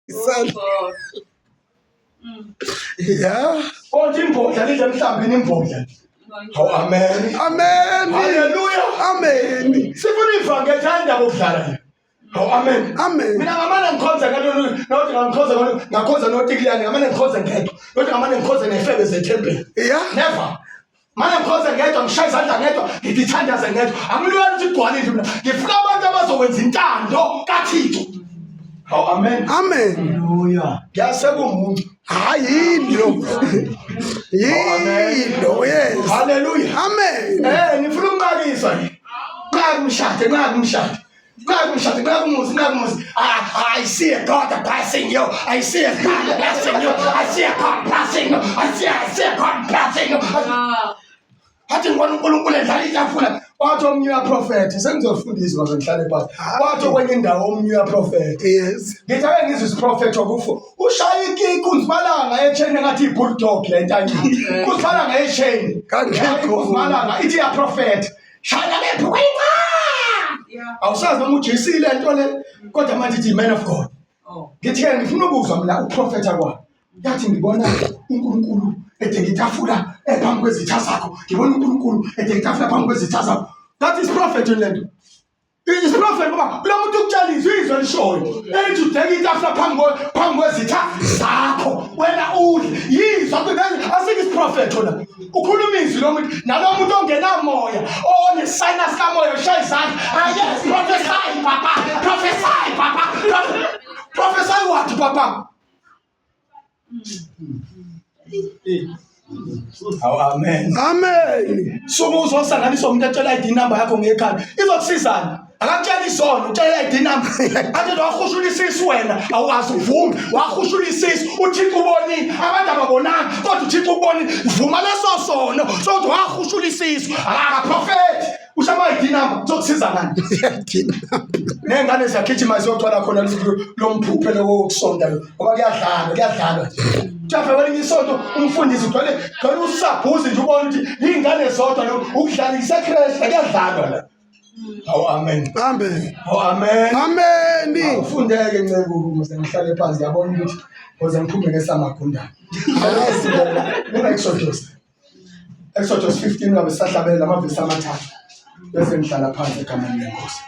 Isandla. Yeah. Konje imbodla lidla emhlambini imbodla. Hawu amen. Amen. Haleluya. Amen. Sifuna ivangeli hayi indaba okudlala le. Hawu amen. Amen. Mina ngamane ngikhonze ngalolu nothi ngangikhonze ngalo ngakhonza notikiliyane ngamane ngikhonze ngedwa. Nothi ngamane ngikhonze nefebe zethempeli. Yeah. Never. Mane ngikhonze ngedwa ngishaye izandla ngedwa ngithi thandaze ngedwa. Angilweli ukuthi kugcwale indlu mina. Ngifuna abantu abazokwenza intando kaThixo. Hawu amen. Amen. Haleluya. Ngiyasekumuntu. Hayi yilo. Yilo yes. Haleluya. Amen. Eh ngifuna ukunqakiswa nje. Nqaka umshado, nqaka umshado. Nqaka umshado, nqaka umuzi, nqaka umuzi. I see a God blessing you. I see a God blessing you. I see a God blessing you. I see a God blessing you. Athi ngibona uNkulunkulu edlala itafula. Wathi omunye uyaprofetha, sengizofunda izwi ngaze ngihlale phansi. Wathi kwenye indawo omunye uyaprofetha. Yes. Ngithi ake ngizwe isiprofetho kufo. Ushaya ikiki unzimalanga etsheni ngathi i-bulldog le ntanyeni. Kunzimalanga etsheni. Kangekho. Kunzimalanga ithi iyaprofetha. Shaya ngebhuku elincane. Awusazi noma ujisile into le kodwa manje ithi man of God. Ngithi ke ngifuna ukuzwa mina uprofetha kwami. Yathi ngibona uNkulunkulu edeka itafula ephambi kwezitha zakho. Ngibona uNkulunkulu edeka itafula phambi kwezitha zakho. That is prophet le nto. Isiprofeti ngoba lo muntu ukutshela izwi izwi elishoyo elithi udeke itafula phambi phambi kwezitha zakho wena udle yizwa asike isiprofetho la ukhuluma izwi lo muntu nalo muntu ongenamoya onesinus kamoya ushaya izandla ah yes prophesy papa prophesy papa prophesy what papa Awu amen. Amen. Suke uzosanganiswa umuntu etshela ID number yakho ngekhanda. Izokusizana. Akakutshela isono, utshela ID number. Athi wakhushula isisu wena, awukazi uvume. Wakhushula isisu, uThixo ubonile. Abantu ababonanga, kodwa uThixo ubonile. Vuma leso sono. Sokuthi wakhushula isisu. Akaprofeti. Usho ama-ID number, kuzokusiza ngani? Ney'ngane ziyagijima ziyothola khona lo mphuphe lo wokusonta lo ngoba kuyadlalwa kuyadlalwa nje. Kuthiwa kwelinye isonto umfundisi ugcwele gcwele usabhuzi nje ubona ukuthi iy'ngane zodwa lo ukudlala isekreshi kuyadlalwa la. Hawu amen. Amen. Hawu amen. Amen. Ufundeke nceku ukuze ngihlale phansi ngiyabona ukuthi ngoze ngiphume ngesamagundane. Ayazi bona. Mina Exodus. Exodus 15 ngabe sahlabela amavesi amathathu bese ngihlala phansi egameni lenkosi.